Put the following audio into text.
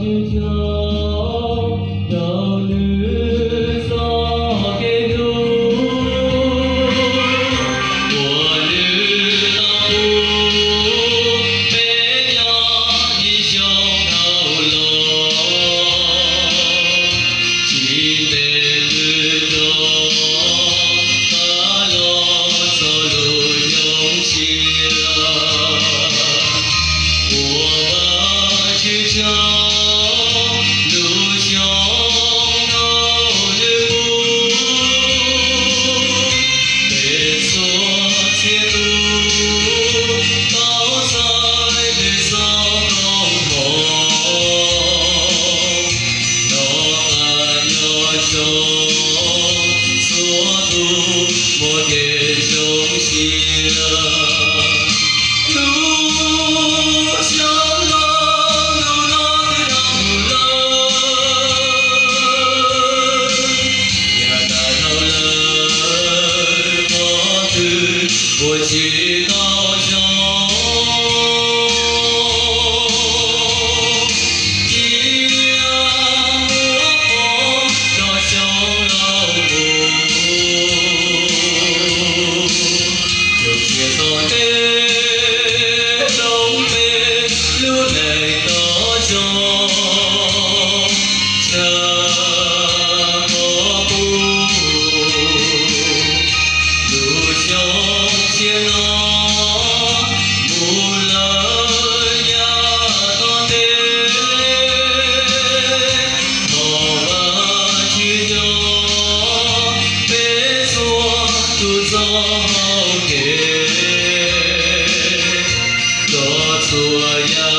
Nco rau nws txoj kev hlub uas nws tau pub peb nyob ib xyoos dhau los. Tsis ntev twg rov qab los txog lub xyoo tshiab uas Vajtswv tso lub xyoo no nws pub peb txhua txhia tus tau txais nws txoj koob hmoov. Nov tas nyob zoo txhua tus muaj kev zoo siab. Lub xyoo no, lub no twb dhau lawm, yav tas dhau lawm, qhov twg uas tsis tau zoo, cia muab pov rau xyoo no mus. Txuas ntxiv tom ntej rau peb lub neej tau zoo tshaj qhov pub. Lub xyoo tshiab no mus lawm yav tom ntej, thov Vajtswv coj peb txhua tus txoj hau kev, kom txhua yam